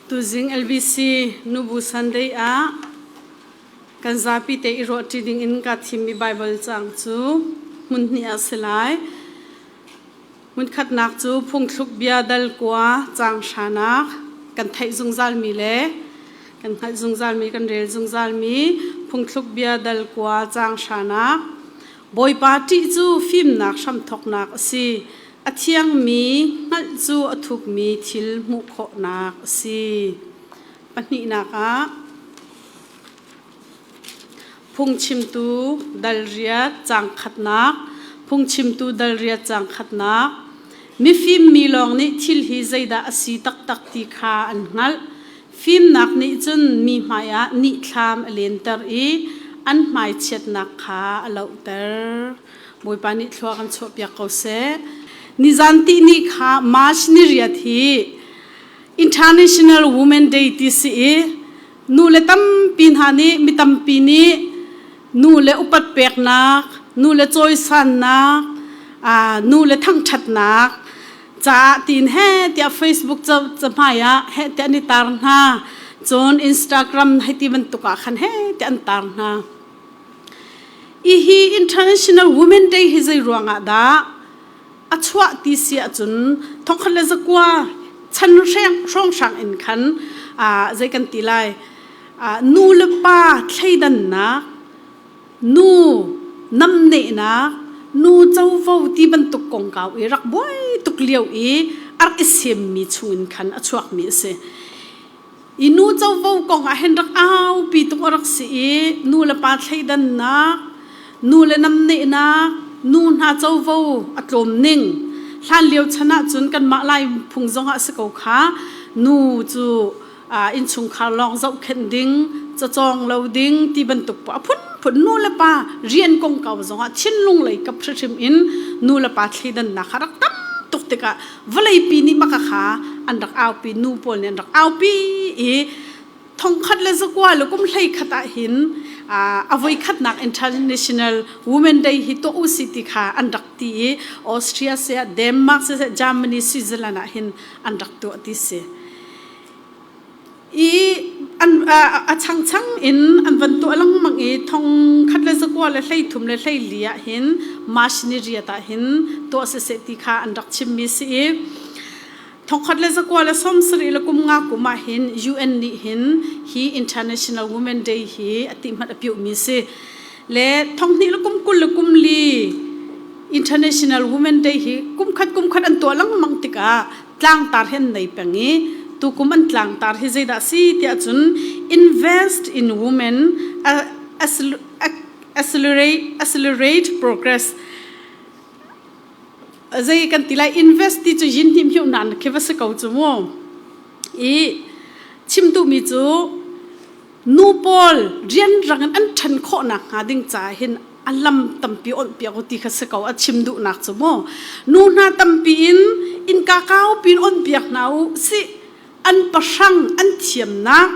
Tuzing LBC Nubu Sunday ah kan zapi te i ruahṭi ding in ka thimmi Baibal caang cu hmun hnih ah si lai. Hmunkhatnak cu phungthluk bia dal kua caang hranak kan theih zungzalmi le kan hngalh zungzalmi kan rel zungzalmi phungthluk bia dal kua caang hranak Bawipa ṭih cu fimnak hramthawknak a si. A thiangmi hngalh cu a thukmi thil hmuh khawhnak a si. Pahnihnak ah phungchimtu dal riat caang khatnak phungchimtu dal riat caang khatnak mifim mi lawng nih thil hi zeidah a si taktak ti kha an hngalh. Fimnak nih cun mi hmaiah nihthlam a lenter i an hmaichiatnak kha a lohter. Bawipa nih thlua kan chuahpiak ko seh. Nizan tihni kha March ni riat hi International Women Day ti si i nu le tampi hna nih mi tampi nih nu le upat peknak, nu le cawisannak, nu le thangṭhatnak caah tiin he tiah Facebook cahmai ah he tiah an i tar hna. Cun Instagram hei ti bantuk ah khan he tiah an tar hna. Hihi International Women Day hi zei ruangah dah a chuah ti si ahcun thongkhat le zakua chan hrawnghrang in khan zei kan ti lai nu le pa thleidannak nu namnehnak nu covo ti bantuk kongkau i rak buai tuk lio i a rak i semmi chungin khan a chuakmi a si. I nu covo kong ah hin rak aupi tuk a rak si i nu le pa thleidannak, nu le namnehnak, nu hna covo a tlawm ning. Hlan lio chan ahcun kanmah Lai phung zong ah si ko kha nu cu innchungkhar lawng zohkhenh ding, cacawng lo ding ti bantuk a phunphun nu le pa rian kongkau zong ah thinlung lei kap hrimhrim in nu le pa thleidannak kha rak tam tuk tikah vawleipi nih maka kha an rak aupi nu pawl nih an rak aupi i thongkhat le zakua le kum hlei khat ah hin a voi khatnak International Women Day hi tuah u si ti kha an rak ti i Austria se Denmark se Germany Switzerland ah hin an rak tuah ti si i an a changchang in an van tuah lengmang i thong khat le zakua le hlei thum le hlei li ah hin March ni riat ah hin tuah siseh ti kha an rak chimmi si i thong khat le zakua le som sarih le kum nga kum ah hin UN nih hin hi International Women Day hi a ti hmat a piuh mi si le thong hnih le kum kul le kum li International Women Day hi kum khat kum khat an tuah lengmang tikah tlangtar hi an nei peng i tukum an tlangtar hi zeidah si tiah cun invest in women accelerate accelerate progress zei kan ti lai invest ti cu yin hnim hiu nan khi va si ko cu mu i chim duhmi cu nu pawl rianrang in an ṭhan khawhnak hnga ding caah hin a lam tampi awnh piak u ti kha si ko a chim duhnak cu mu nu hna tampi in innka kaupi in awnh piak hna u si an pahrang an thiamnak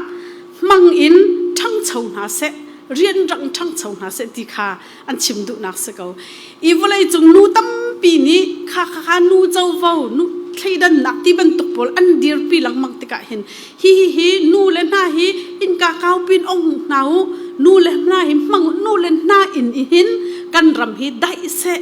hmang in ṭhangcho hna seh rianrang ṭhangcho hna seh ti kha an chim duhnak si ko i vawlei cung nu tampi nih kha kha kha nu covo nu thleidannak ti bantuk pawl an dirpi lengmang tikah hin hi hi hi nu le hna hi innka kaupin ong hna u nu le hna hi hmang nu le hna in i hin kan ram hi daih seh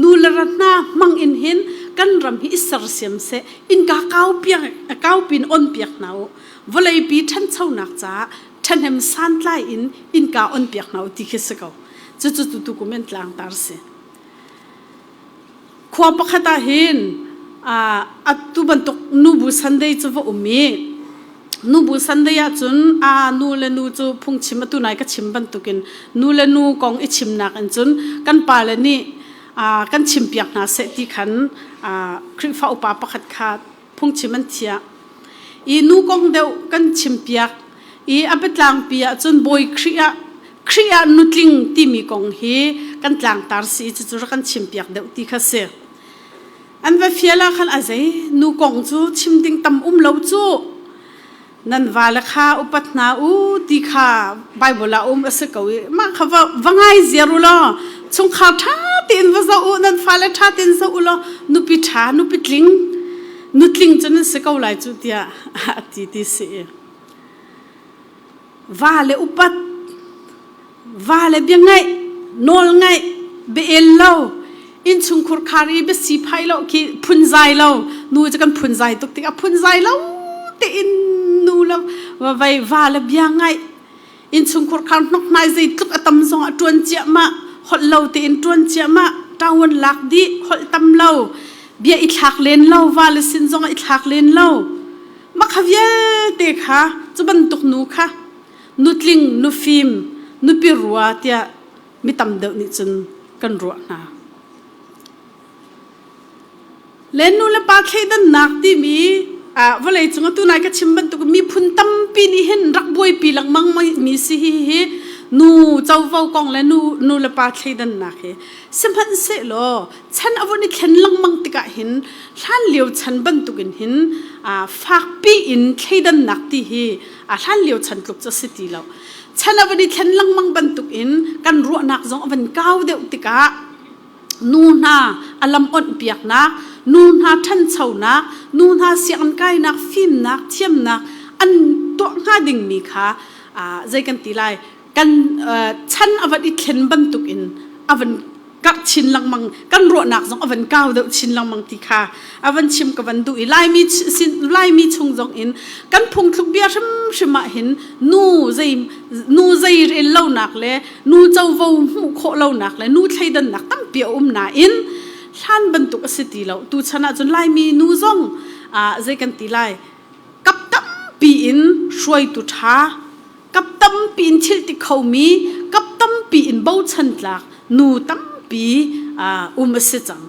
nu le ra hna hmang in hin kan ram hi i sersiam seh innka kau piak kaupin on piak hna u vawleipi ṭhanchonak caah ṭhahnem santlai in innka on piak hna u ti khi si ko cucu tu kum in tlangtar si khua pakhat ah hin atu bantuk nubu Sunday cu va um i nubu Sunday ah cun a nu le nu cu phungchim atu nai ka chim bantukin nu le nu kong i chimnak in cun kan pa le nih kan chimpiak hna seh ti khan Khrihfa upa pakhat kha phungchim an thiah i nu kong deuh kan chimpiak i a biatlangpi ah cun Bawi Khrih ah Khrih ah nutling timi kong hi kan tlangtar si i cucu rak kan chimpiak deuh ti kha si. An va fial ah khan a zei nu kong cu chim ding tam um lo cu nan vale kha upat hna u ti kha Bible ah um a si ko i mah kha va, va ngai ziar u law chungkhar ṭha tein va zoh u nan fale ṭha tein zoh u law nupi ṭha nupi tling. Nutling cu nan si ko lai cu tiah a ti ti si. Va le upat, va le bia ngaih, nawl ngaih, bia el lo, innchungkhur khar i biasi phai lo khi phunzai lo, nu cu kan phunzai tuk tikah phunzai lo tein nu le vai va le bia ngaih, innchungkhur khar hnokhnai zeitluk a tam zong a ṭuan ciahmah, holh lo tein ṭuan ciahmah, ṭawan lak dih, holh tam lo, bia i thlak len lo, va le sin zong i thlak len lo. Mah kha vialte kha cu bantuk nu kha nutling, nufim, nupi rua tiah mi tam deuh nih cun kan ruah hna. Le nu le pa thleidannak timi vawlei cung atu nai ka chim bantuk miphun tampi nih hin rak buaipi lengmang mi si hi hi nu covo kong le nu nu le pa thleidannak hi sihmanhsehlaw chan a vun i thlen lengmang tikah hin hlan lio chan bantukin hin fakpi in thleidannak ti hi hlan lio chan tluk cu a si ti lo. Chan a vun i thlen lengmang bantukin kan ruahnak zong a van kau deuh tikah nu hna a lam onh piaknak, nu hna ṭhanchonak, nu hna sianginn kainak, fimnak, thiamnak an tuah hnga dingmi kha zei kan ti lai kan chan a van i thlen bantukin a van karh chin lengmang kan ruahnak zong a van kau deuh chin lengmang ti kha a van chim ka van duh i Laimi sin Laimi chung zong in kan phungthluk bia hrimhrim ah hin nu zei nu zei rel lonak le nu covo hmuh khawh lonak le nu thleidannak tampi a um nain hlan bantuk a si ti lo tu chan ah cun Laimi nu zong zei kan ti lai kap tampi in hruaitu ṭha kap tampi in thil ti khomi kap tampi in bochan tlak nu tampi um a si cang.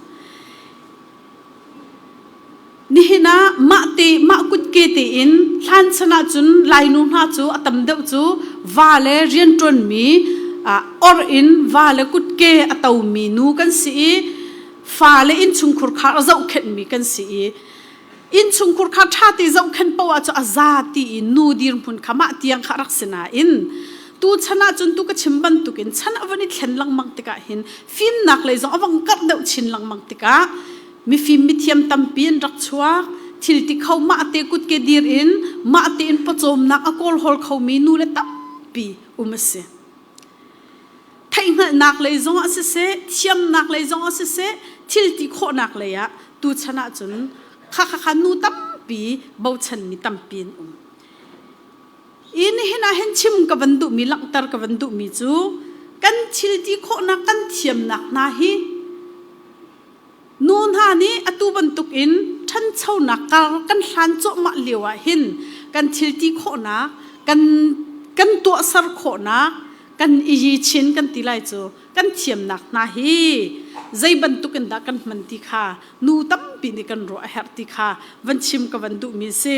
Nihin ah mah te mah kutke tein hlan chan ahcun Lainu hna cu a tam deuh cu va le rianṭuanmi or in va le kutke a tomi nu kan si i fa le innchungkhur kha a zohkhenhmi kan si i Innchungkhur kha ṭha te zohkhenh poah cu a za ti i nu dirhmun kha mah tiang kha rak si nain tu chan ahcun tu ka chim bantukin chan a van i thlen lengmang tikah hin fimnak lei zong a vang karh deuh chin lengmang tikah mifim mithiam tampi an rak chuak thil ti kho mah te kutke dir in mah tein pawcawmnak a kawlhawl khomi nu le tampi um a si. Theihhngalhnak lei zongah siseh, thiamnak lei zongah siseh, thil ti khawhnak lei ah tuchan ahcun kha kha kha nu tampi bochanmi tampi an um. I nihin ah hin chim ka van duhmi langhter ka van duhmi cu kan thil ti khawhnak kan thiamnak hna hi Nu hna nih atu bantukin ṭhanchonak kar kan hlan cuahmah lio ah hin kan thil ti khawhnak, kan kan tuahser khawhnak, kan i yichin kan ti lai cu kan thiamnak hna hi zei bantuk in dah kan hman ti kha nu tampi nih kan ruah a herh ti kha van chim ka van duhmi a si.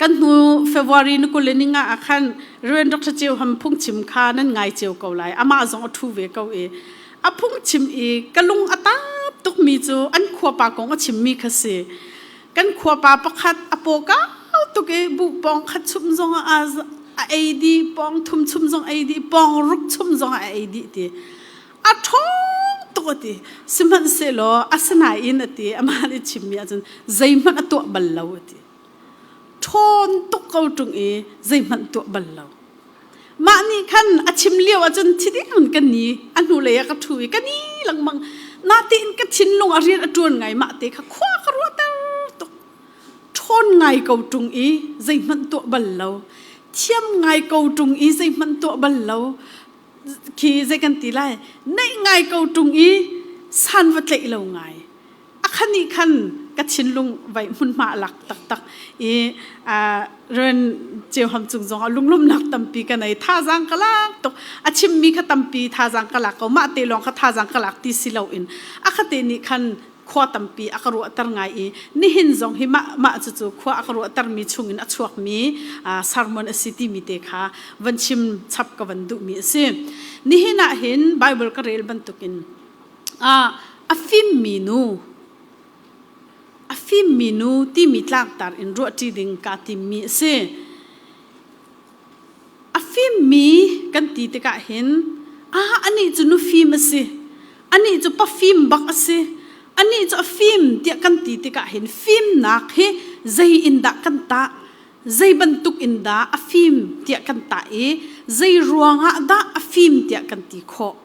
Kan hnu February ni 20 le ninga ah khan Reverend Dr. Ceu Ham phungchim kha nan ngai cio ko lai. Amah zong a ṭhu ve ko i a phungchim i ka lung a tap tukmi cu an khuapa kong a chimmi kha si. Kan khuapa pakhat a paw kau tuk i buh pawng khat chum zong ah a ei dih, pawng thum chum zong ei dih, pawng ruk chum zong ah a ei dih ti. A ṭhawng tuk a ti. Sihmanhsehlaw asinain a ti amah nih chimmi ahcun zeihmanh a tuah bal lo a ti. Ṭhawn tuk ko ṭung i zeihmanh tuah bal lo. Mah nih khan a chim lio ahcun thi ding in kan ni a hnulei ah ka ṭhu i ka ni lengmang. Natein ka thinlung a rian a ṭuan ngai mah te kha khua ka ruahter tuk. Ṭhawn ngai ko ṭung i zeihmanh tuah bal lo. Thiam ngai ko ṭung i zeihmanh tuah bal lo. Khi zei kan ti lai neih ngai ko ṭung i san va tlaih lo ngai a khan nih khan ka thinlung vai hmunhma a lak taktak i ren ceu ham cung zong ah lunglawmhnak tampi ka nei thazaang ka lak tuk a chimmi kha tampi thazaang ka lak ko mah te lawng kha thazaang ka lak ti si loin a khate nih khan khua tampi a ka ruahter ngai i nihin zong hi mah mah cucu khua a ka ruahtermi chungin a chuakmi sermon a si timi te kha van chim chap ka van duhmi a si. Nihin ah hin Bible ka rel bantukin a fimmi nu a fimmi nu timi tlangtar in ruahṭi ding kaa timmi a si. A fimmi kan ti tikah hin ah anih cu nufim a si. Anih cu pafim bak a si. Anih cu a fim tiah kan ti tikah hin fimnak hi zei in dah kan tah? Zei bantuk in dah a fim tiah kan tah i zei ruangah dah a fim tiah kan ti khawh?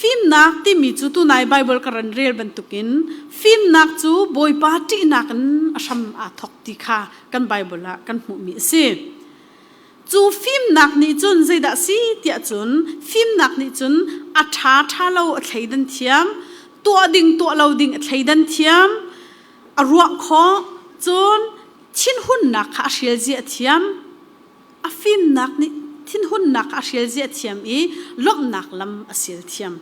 Fimnak timi cu tunai Baibal ka ran rel bantukin fimnak cu Bawipa ṭihnak in a hram aa thawk ti kha kan Baibal ah kan hmuhmi a si. Cu fimnak nih cun zeidah si tiah cun fimnak nih cun a ṭha ṭha lo a thleidan thiam, tuah ding tuah lo ding a thleidan thiam, a ruah khawh, cun thinhunnak kha a hrial zia a thiam. A fimnak nih thinhunnak a hrial zia thiam i lawmhnak lam a sil thiam.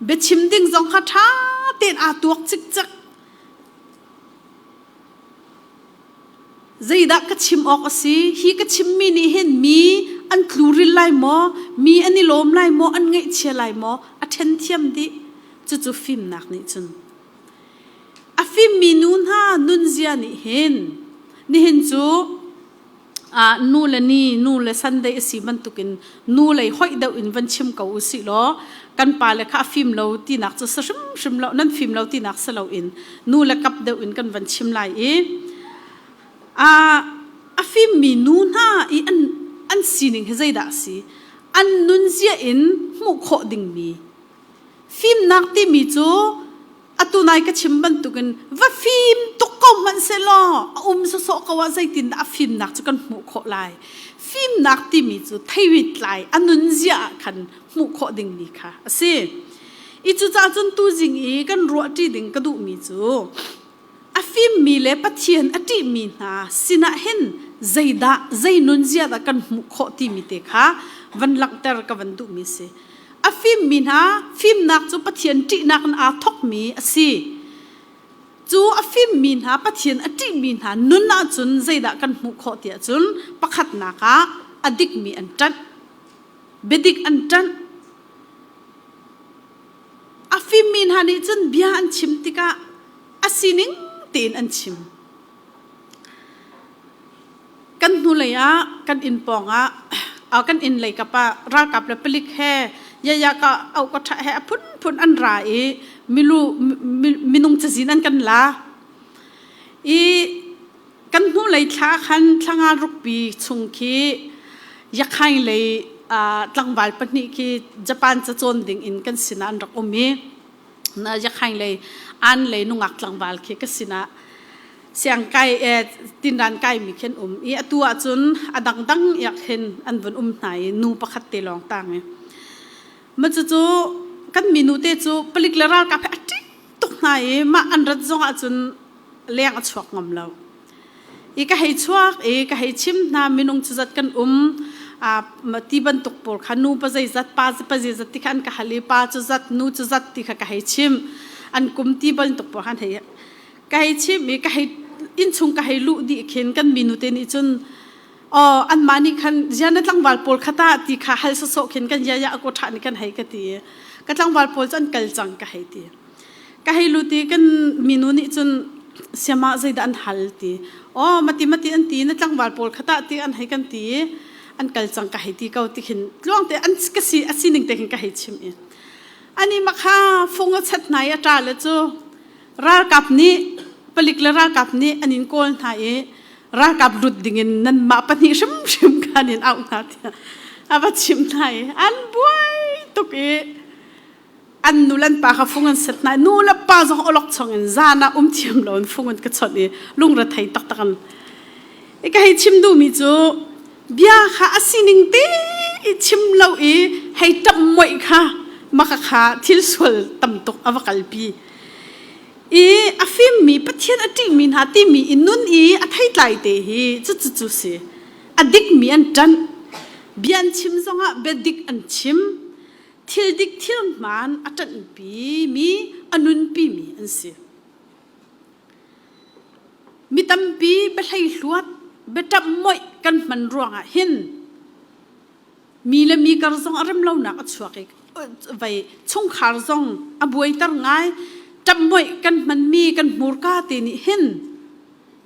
Biachim ding zong kha ṭha tein aa tuak cikcek. Zeidah ka chim awk a si? Hi ka chimmi nih hin mi an tluril lai maw? Mi an i lawm lai maw? An ngaihchia lai maw? A ṭhen thiam dih. Cucu fimnak nih cun A fimmi nu hna nunzia nih hin nihin cu nu le ni, nu le Sunday a si bantukin nu lei hoih deuh in van chim ko u sih law kan pa le kha a fim lo tinak cu si hrimhrim lo nan fim lo tinak si loin nu le kap deuh in kan van chim lai i a fimmi nu hna i an an sining hi zeidah a si an nunzia in hmuh khawh dingmi Fimnak timi cu atu nai ka chim bantukin va fim tuk ko hmanh sehlaw a um sawsawh ko ah zeitindah a fimnak cu kan hmuh khawh lai. Fimnak timi cu theitlai a nunzia ah khan hmuh khawh dingmi kha a si. I cucaah cun tuzing i kan ruahṭi ding ka duhmi cu a fimmi le Pathian a ṭihmi hna sinah hin zeidah zei nunzia dah kan hmuh khawh timi te kha van langhter ka van duhmi si. A fimmi hna fimnak cu Pathian ṭihnak in aa thawkmi a si. Cu a fimmi hna Pathian a ṭihmi hna nun ahcun zeidah kan hmuh khawh tiah cun pakhatnak ah a dikmi an ṭanh. Biadik an ṭanh. A fimmi hna nih cun bia an chim tikah a sining tein an chim. Kan hnulei ah kan inn pawng ah kan inn lei kap ah ralkap le palik he yaya ka au ka ṭha he a phunphun an ra i milu minung cazin an kan la. I kan hnulei thla khan thlanga rukpi chung khi Yakhaing lei tlangval pahnih khi Japan cacawn ding in kan sinah an rak um i na Yakhaing lei an lei nungak tlangval khi ka sinah siang kai tinran kai mi khin um i atu ahcun a dangdang iak hin an vun um hna i nu pakhat te lawng tang i ma cucu kan minu te cu palik le ralkap he a ṭih tuk hna i mah an rat zong ahcun leng a chuak ngam lo i ka hei chuak i ka hei chim hna minung cu zat kan um ti bantuk pawl kha nu pa zeizat pa pa zeizat ti kha an ka hal i pa cu zat nu cu zat ti kha ka hei chim an kum ti bantuk pawl kha an hei ka hei chim i ka hei innchung ka hei luh dih khin kan minu te nih cun aw anmah nih khan zian na tlangval pawl kha ta ti kha hal sawsawh khin kan yaya a kawṭha nih kan hei ka ti ka tlangval pawl cu an kal cang ka hei ti ka hei lut i kan minu nih cun siama zeidah an hal ti aw mati mati an ti na tlangval pawl kha tah ti an hei kan ti an kal cang ka hei ti ko ti khin tluang te an ka si a sining te khin ka hei chim i ani makha fung a chat hna i a ṭa le cu ralkap nih palik le ralkap nih an in kawl hna i ralkap lut dingin nanmah pahnih hrimhrim khan in auh hna tiah a va chim hna i an buai tuk i an nu le an pa kha fung an set hna nu le pa zong olok chong in zan ah um thiam lo in fung an ka chawnh i lungrethei taktak an i ka hei chim duhmi cu bia kha a sining te i chim lo i hei ṭap moih kha maka kha thil sual tam tuk a va kalpi i a fimmi Pathian a ṭihmi hna timi i nun i a theitlai te hi cucu cu si a dikmi an ṭanh bia an chim zongah bia dik an chim thil dik thil hmaan a ṭanhpi mi a nunpi mi an si. Mi tampi biahleihluat biaṭamh moih kan hman ruangah hin mi le mi kar zong a rem lonak a chuak i vei chungkhar zong a buaiter ngai ṭamh kan hmanmi kan hmurka te nih hin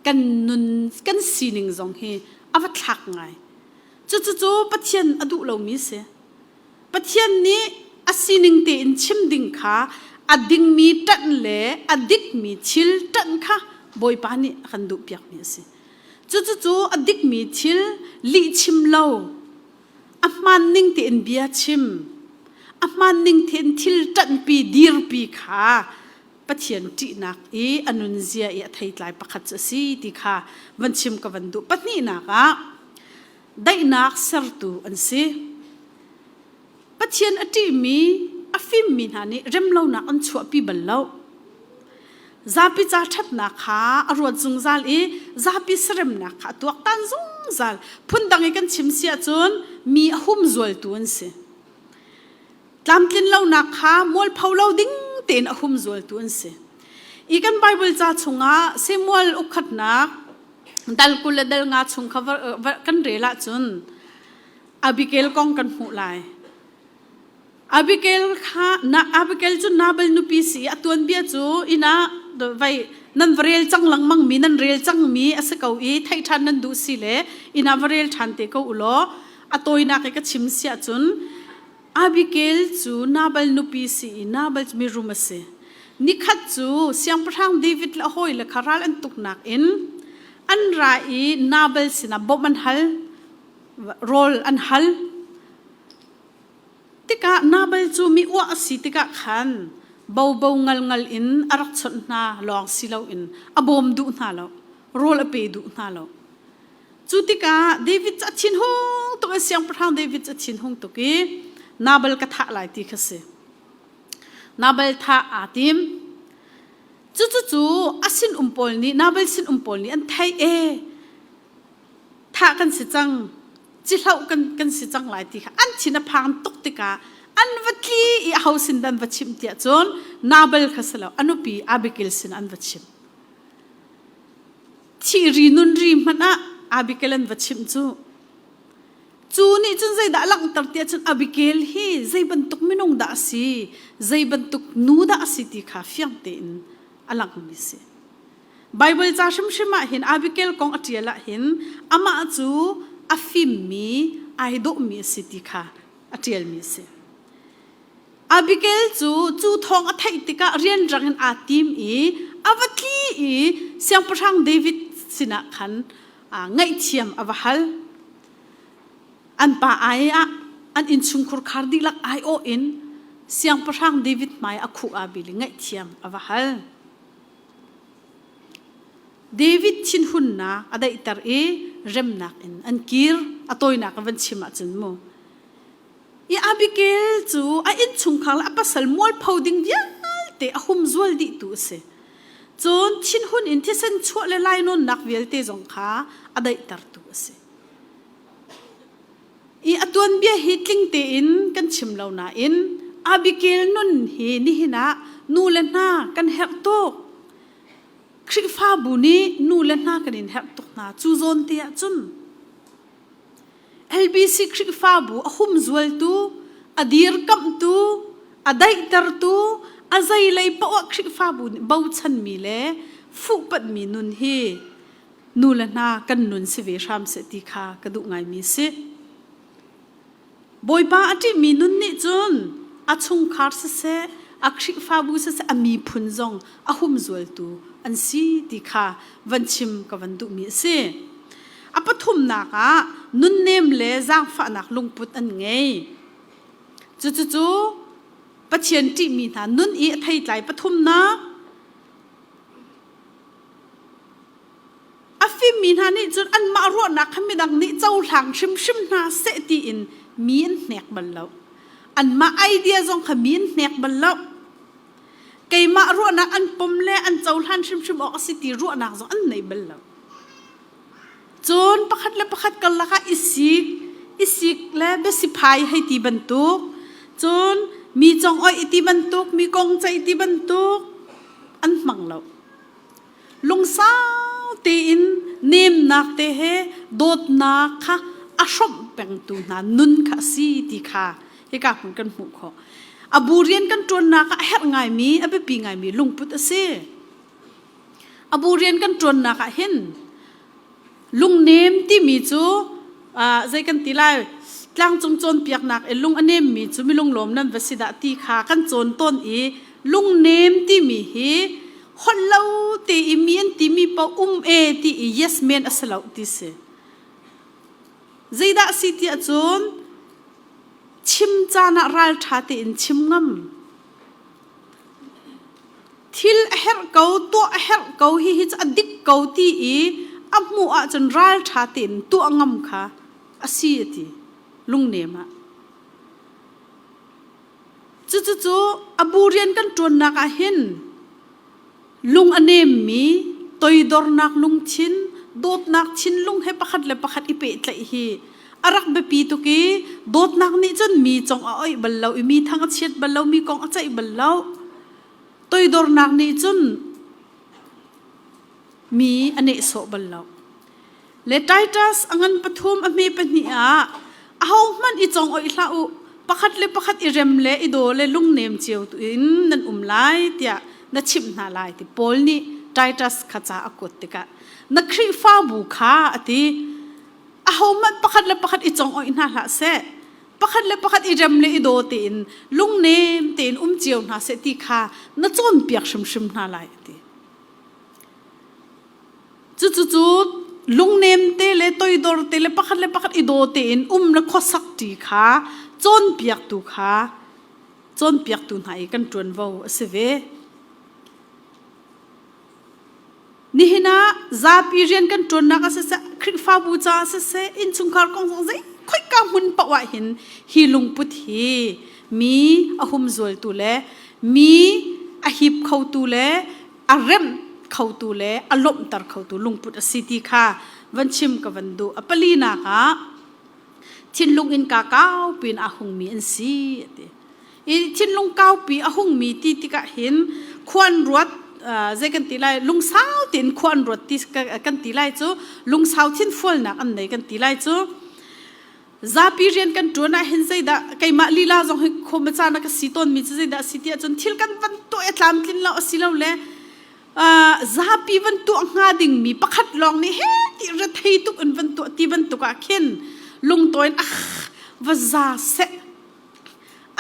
kan nun kan sining zong hi a va thlak ngai cucu Pathian a duh lomi si Pathian nih a sining tein chim ding kha. kha a dingmi ṭanh le a dikmi thil ṭanh kha Bawipa nih a kan duhpiakmi a si. Cucucu a dikmi thil lihchim lo, a hmaan ning tein bia chim, a hmaan ning tein thil ṭanhpi dirpi kha Pathian ṭihnak i a nunzia i a theitlai pakhat cu a si ti kha van chim ka van duh. Pahnihnak ah daihnak sertu an si. Pathian a ṭihmi, a fimmi hna nih remlonak an chuahpi bal lo. Zapi ca ṭhatnak kha a ruat zungzal i zapi seremnak kha a tuaktan zungzal. Phundang i kan chim si ahcun mi a humzualtu an si. Tlamtlinlonak kha mualpho lo ding tein a humzualtu an si. I kan Bible ca chungah Samuel ukhatnak dal 20 le dal nga chung kha kan rel ahcun Abigail kong kan hmuh lai. Abigail kha na Abigail cu Nabal nupi si i a tuanbia cu inn ah vai nan va rel cang lengmang mi nan rel cang mi a si ko i theih ṭhan nan duh si le inn ah va rel ṭhan te ko u law a tawinak i ka chim si ahcun Abigail cu Nabal nupi si i Nabal cu mirum a si. Nikhat cu siangpahrang David le a hawile kha ral an tuknak in an ra i Nabal sinah bawmh an hal. Rawl an hal. Tikah Nabal cu mi uah a si tikah khan bobo ngalngal in a rak chawnh hna lawng si loin a bawm duh hna lo, rawl a pe duh hna lo. Cu tikah David cu a thinhung tuk i siangpahrang David cu a thinhung tuk i Nabal ka thah lai ti kha si. Nabal thah aa tim. Cucu a sin-um pawl nih Nabal sin-um pawl nih an theih e thah kan si cang cihloh kan kan si cang lai ti kha an thin a phang tuk tikah an va tli i aho sin dah an va chimh tiah cun Nabal kha si lo a nupi Abigail sin an va chimh thih ri nun ri hmanh ah Abigail an va chimh cu cu nih cun zeidah a langhter tiah cun Abigail hi zei bantuk minung dah a si zei bantuk nu dah a si ti kha fiang tein a langmi si Baibal ca hrimhrim ah hin Abigail kong a ṭial ah hin amah cu a fimmi, ai dawhmi a si ti kha a ṭialmi a si. Abigail cu cu thawng a theih tikah rianrang in aa tim i a va tli i siangpahrang David sinah khan ngaihthiam a va hal. An pa ai ah an innchungkhur khar dihlak aiawh in siangpahrang David hmai a khuh aa bil i ngaihthiam a va hal. David thinhunnak a daihter i remnak in an kir. A tawinak in van chim ahcun mu. I Abigail cu a innchungkhar le a pasal mualpho ding vialte a humzual dihtu a si. Cun thinhun in thisen chuah le lainawnnak vialte zong kha a daihtertu a si. I a tuanbia hi tling tein kan chim lo nain Abigail nun hi nihin ah nu le hna kan herh tuk. Khrihfabu nih nu le hna kan in herh tuk hna. Cu zawn te ah cun LBC Khrihfabu a humzualtu, a dirkamhtu, a daihtertu, a zeilei paoh ah Khrihfabu nih bochanmi le fuhpanhmi nun hi nu le hna kan nun si ve hram seh ti kha ka duh ngaimi si. Bawipa a ṭihmi nun nih cun a chungkhar siseh, a Khrihfabu siseh, a miphun zong a humzualtu an si ti kha van chim ka van duhmi a si. A pathumnak ah nunnem le zaangfahnak lungput an ngei. Cucucu Pathian ṭihmi hna nun i a theitlai pathumnak A fimmi hna nih cun anmah ruahnak kha midang nih cohlang hrimhrim hna seh tiin mi an hnek bal lo. Anmah idea zong kha mi an hnek bal lo. Keimah ruahnak an pom le an cohlan hrimhrim awk a si ti ruahnak zong an nei bal lo. Cun pakhat le pakhat karlak ah i sik, i sik le biasiphai hei ti bantuk, cun mi congoih i ti bantuk, mi kong ceih ti bantuk an hmang lo. Lungsau tein nemnak te he dawtnak kha a hrawmh pengtu hna nun kha a si ti kha hika hmun kan hmuh khawh. A bu rian kan ṭuannak ah a herh ngaimi, a biapi ngaimi lungput a si. A bu rian kan ṭuannak ah hin lungnem timi cu zei kan ti lai? Tlangcung cawnpiaknak i lung a nemmi cu milunglawm nan va si dah ti kha kan cawn tawn i lungnem timi hi holh lo te i mi an timi paoh um e ti i yes men a si lo ti si. Zeidah si tiah cun chim caan ah ralṭha tein chim ngam. Thil a herh ko, tuah a herh ko, hihi cu a dik ko ti i a hmuh ahcun ralṭha tein tuah ngam kha a si a ti lungnem ah. Cucucu a bu rian kan ṭuannak ah hin lung a nemmi toidornak lungthin, dawtnak thinlung he pakhat le pakhat i pehtlaih hi a rak biapi tuk i dawtnak nih cun mi cong a oih bal lo i mi thang a chiat bal lo, mi kong a ceih bal lo. Toidornak nih cun mi a nehsawh bal lo. Le Titus a ngan pathum a hme pahnih ah ahohmanh i cong oih hlah u, pakhat le pakhat i rem le i daw le lungnem cio tu in nan um lai tiah na chimh hna lai ti Paul nih Titus kha ca a kuat tikah na Khrihfabu kha a ti ahohmanh pakhat le pakhat i cong oih hna hlah seh pakhat le pakhat i rem le i daw tein lungnem tein um cio hna seh ti kha na cawnpiak hrimhrim hna lai a ti. Cucucu lungnem te le toidor te le pakhat le pakhat i daw tein um le khuasak ṭi kha cawnpiaktu kha cawnpiaktu hna i kan ṭuanvo a si ve. Nihin ah zapi rian kan ṭuannak ah siseh, Khrihfabu caah siseh, innchungkhar kong zong zei khoika hmun paoh ah hin hi lungput hi mi a humzualtu le mi a hip khotu le a remh khotu le a lawmhter khotu lungput a si ti kha van chim ka van duh. A palinak ah thinlung innka kaupi in a hungmi an si a ti. I thinlung kaupi a hungmi ti tikah hin khua an ruat zei kan ti lai lungsau tein khua an ruat ti kan ti lai cu lungsau thinfualnak an nei kan ti lai cu Zapi rian kan ṭuan ah hin zeidah keimah lila zong hi khawm caan a ka si tawnmi cu zeidah a si ti ahcun thil kan van tuah i tlamtlin lo a si lo le zapi van tuah hnga dingmi pakhat lawng nih he ti rethei tuk in van tuah ti bantuk ah khin lungtawi in ah va za seh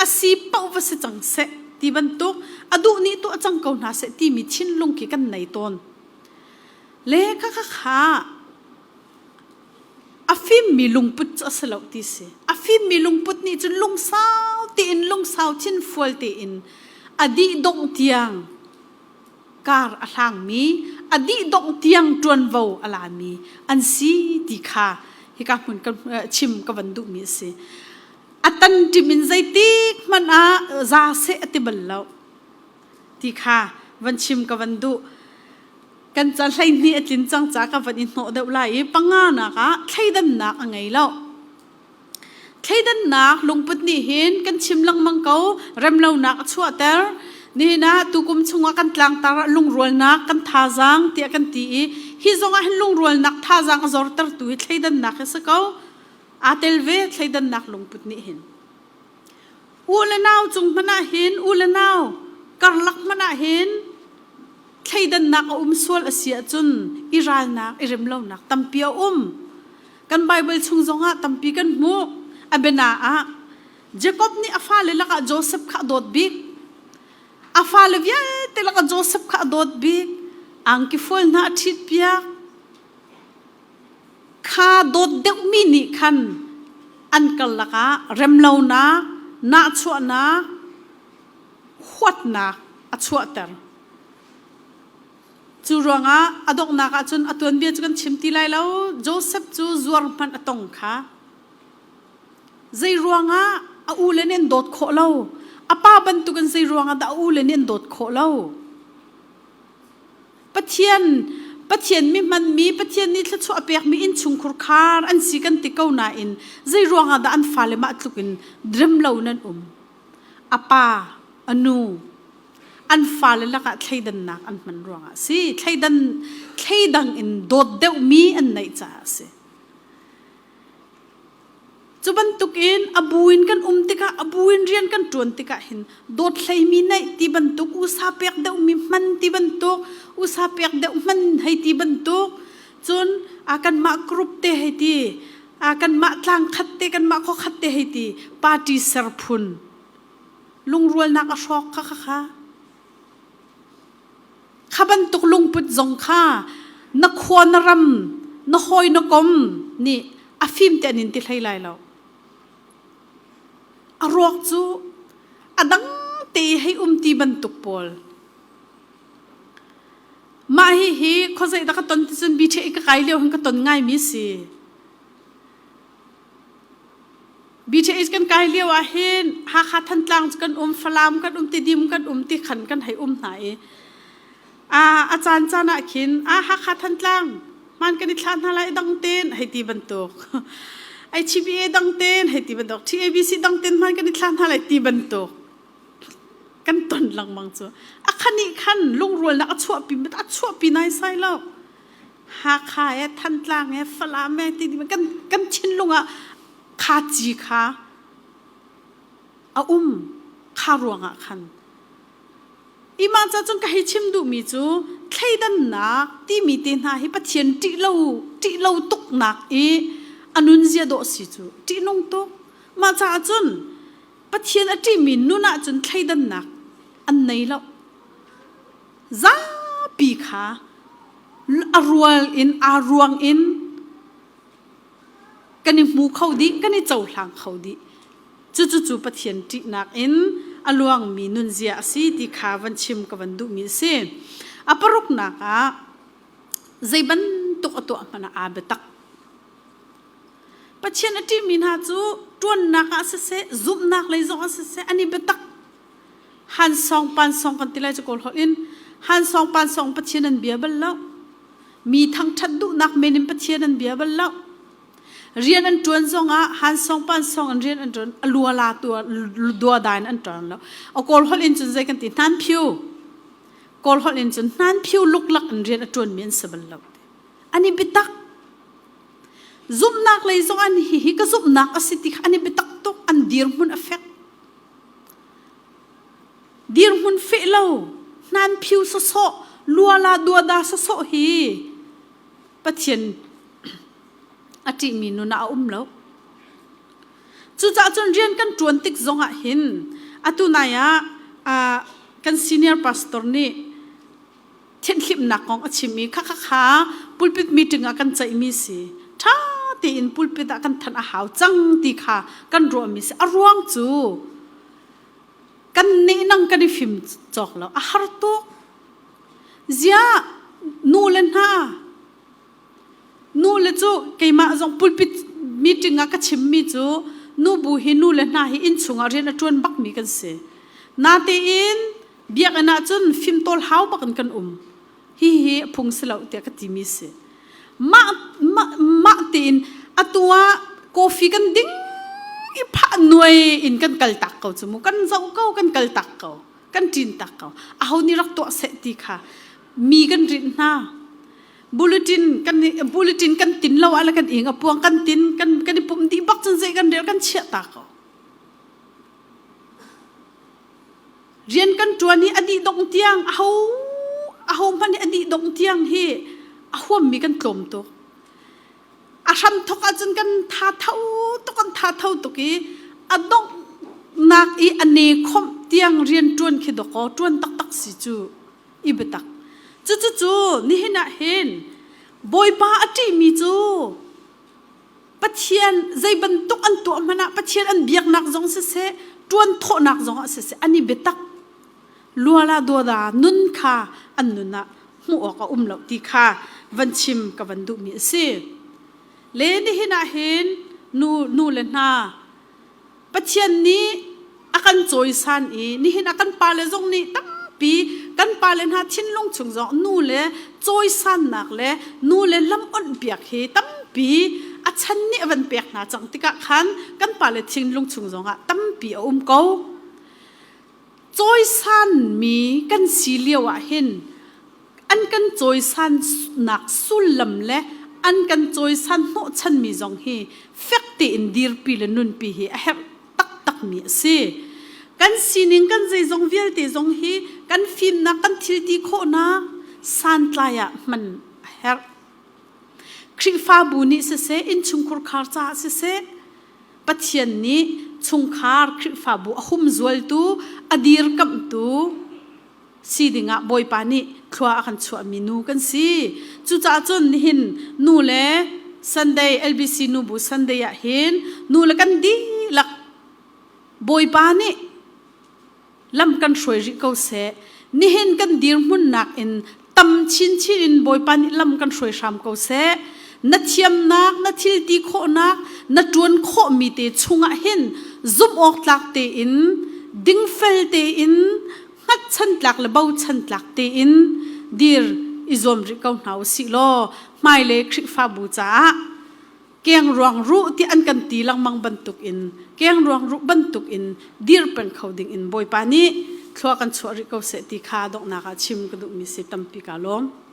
a si paoh va si cang seh ti bantuk a duh nih tuah cang ko hna seh timi thinlung khi kan nei tawn le kha kha kha A fimmi lungput cu a si lo ti si. A fimmi lungput nih cun lungsau tein lungsau thinfual tein a dih dongh tiang kar a hlangmi, a dih dongh tiang ṭuanvo a lami an si ti kha hika hmun kan chim ka van duhmi a si. A tanṭim in zeitik hmanh ah za seh a ti bal lo ti kha van chim ka van duh. Kan ca 12 a tlin cang ca ka van i hnawh deuh lai i panganak ah thleidannak a ngei lo. Thleidannak lungput nih hin kan chim lengmang ko remlonak a chuahter. Nihin ah tukum chungah kan tlangtar ah lungrualnak kan thazaang tiah kan ti i hi zongah hin lungrualnak thazaang a zortertu hi thleidannak hi si ko. Aa tel ve thleidannak lungput nih hin. U le nau cung hmanh ah hin u le nau karlak hmanh ah hin thleidannak a um sual a si ahcun i ralnak i remlonak tampi a um. Kan Baibal chung zongah tampi kan hmuh. A biana ah Jacob nih a fale lakah Joseph kha a dawt bik. A fale vialte lakah Joseph kha a dawt bik. Angki fual hna a ṭhitpiak. Kha dawt deuhmi nih khan an karlak ah remlonak, nahchuahnak, huatnak a chuahter. Cu ruangah a donghnak ah cun a tuanbia cu kan chim ti lai lo. Joseph cu zuar hmanh a tong kha. Zei ruangah a ule nih an dawt khawh lo? A pa bantukin zei ruangah dah a ule nih an dawt khawh lo? Pathian Pathian mi hmanmi Pathian nih thluachuah a pekmi innchungkhur khar an si kan ti ko nain zei ruangah dah an fale mah tluk in rem lo in an um? A pa, a nu, an fale lakah thleidannak an hman ruangah a si. Thleidan thleidang in dawt deuhmi an neih caah a si. Cu bantukin a bu in kan um tikah a bu in rian kan ṭuan tikah hin dawt hleimi neih ti bantuk usa pek deuhmi hman ti bantuk usa pek deuh hman hei ti bantuk cun a kanmah group te hei ti. Kanmah tlang khat te kanmah khua khat te hei ti party ser phun lungrualnak a hrawk kha kha kha. Kha bantuk lungput zong kha na khua na ram na hawi na kom nih a fim te an in ti hlei lai lo. A ruak cu a dang te hei um ti bantuk pawl. Mah hihi khuazei dah ka ton ti cun BTA ka kai lio hin ka ton ngaimi si. BTH kan kai lio ah hin Hakha Thantlang cu kan um, Falam kan um, Tidim kan um ti khan kan hei um hna i a a caan caan ah khin a Hakha Thantlang hman kan i thlah hna lai dang ten hei ti bantuk HBA dang ten hei ti bantuk TABC dang ten hman kan i thlah hna lai ti bantuk kan ton lengmang cu a khani khan lungrualnak a chuahpi a chuahpi nai sai lo Hakha he Thantlang he Falam he ti kan kan thinlung ah kha ci kha a um kha ruangah khan Ima ca cun ka hei chim duhmi cu thleidannak timi te hna hi Pathian ṭih lo ṭih lo tuknak i a nunzia dawh si cu ṭihnung tuk. Mah caah cun Pathian a ṭihmi nun ah cun thleidannak an nei lo. Zapi kha a rual in aa ruang in kan i hmu kho dih, kan i cohlang kho dih. Cucu cu Pathian ṭihnak in a luangmi nunzia a si ti kha van chim ka van duhmi a si. A paruknak ah zei bantuk a tuah hmanh ah aa biatak. Pathian a ṭihmi hna cu ṭuannak ah siseh, zumhnak lei zong ah siseh, an i biatak. Han song pan song kan ti lai cu kawl holh in han song pan song Pathian an bia bal lo. Mi thangṭhat duhnak men in Pathian an bia bal lo. Rian an ṭuan zongah han song pan song an rian an ṭuan a luala dua in an ṭuan lo. A kawl holh in cun zei kan ti hnan phiu. Kawl holh in cun hnan phiu luklak in rian a ṭuanmi an si bal lo. An i biatak. Zumhnak lei zong an hihi ka zumhnak a si ti kha an i biatak tuk an dirhmun a fek. Dirhmun feh lo, hnan phiu sawsawh, luala duada sawsawh hi Pathian a ṭihmi nun ah a um lo. Cucaah cun rian kan ṭuan tik zongah hin atu nai ah kan senior pastor nih thianhhlimhnak kong a chim i kha kha kha pulpit meeting ah kan ceihmi si. Ṭha tein pulpit ah kan thanh a hau cang ti kha kan ruahmi si. A ruang cu kan nehnang kan i fim cawk lo. A har tuk. Ziah nu le hna nu le cu keimah zong pulpit meeting ah ka chimmi cu nubu hi nu le hna hi innchung ah rian a ṭuan bakmi kan si. Natein biakinn ah cun fimtawl hau bak in kan um. Hihi a phung si lo tiah ka timi si. Mah mah mah tein atu ah coffee kan ding i phah nuai in kan kal tak ko cu mu kan zoh ko kan kal tak ko kan ṭin tak ko. Aho nih rak tuah seh ti kha mi kan rinh hna. Bulletin kan bulletin kan tin lo ah le kan ing a puang kan tin kan kan i pum dih bak cun zei kan rel kan chiah ta ko. Rian kan ṭuan hi a dih dongh tiang aho aho hmanh hi a dih dongh tiang hi a huammi kan tlawm tuk. A hramthawk ahcun kan tha tho tuk kan tha tho tuk i a donghnak i a ne khomh tiang rian ṭuan khi dawkaw ṭuan taktak si cu i biatak. Cucucu nihin ah hin Bawipa a ṭihmi cu Pathian zei bantuk an tuah hmanh ah Pathian an biaknak zong siseh ṭuan thawhnak zong ah siseh an i biatak. Luala duada nun kha an nun ah hmuh awk a um lo ti kha van chim ka van duhmi a si. Le nihin ah hin nu, nu le hna Pathian nih a kan cawisan i nihin ah kan pale zong nih tampi kan pale hna thinlung chung zong nu le cawisannak le nu le lam onh piak hi tampi a chan nih a van pek hna cang tikah khan kan pale thinlung chung zongah tampi a um ko. Cawisanmi kan si lio ah hin an kan cawisannak sullam le an kan cawisan hnawhchanmi zong hi fek tein dirpi le nunpi hi a herh taktakmi a si. Kan sining kan zeizong vialte zong hi kan fimnak kan thilti khawhnak santlai ah hman a herh. Khrihfabu nih siseh, innchungkhur khar caah siseh, Pathian nih chungkhar Khrihfabu a humzualtu, a dirkamhtu si dingah Bawipa nih thlua a kan chuahmi nu kan si. Cucaah cun nihin nu le Sunday LBC nubu Sunday ah hin nu le kan dihlak Bawipa nih lam kan hruai rih ko seh. Nihin kan dirhmunnak in tam chinchin in Bawipa nih lam kan hruai hram ko seh. Na thiamnak, na thil ti khawhnak, na ṭuan khawhmi te chungah hin zumh awk tlak tein, dingfel tein, hngatchan tlak le bochan tlak tein dir i zuam rih ko hna u sih law hmailei Khrihfabu caah kengruang ruh ti an kan ti lengmang bantuk in kengruang ruh bantuk in dir peng kho ding in Bawipa nih thlua kan chuah rih ko seh ti kha donghnak ah chim ka duhmi si tampi ka lawm.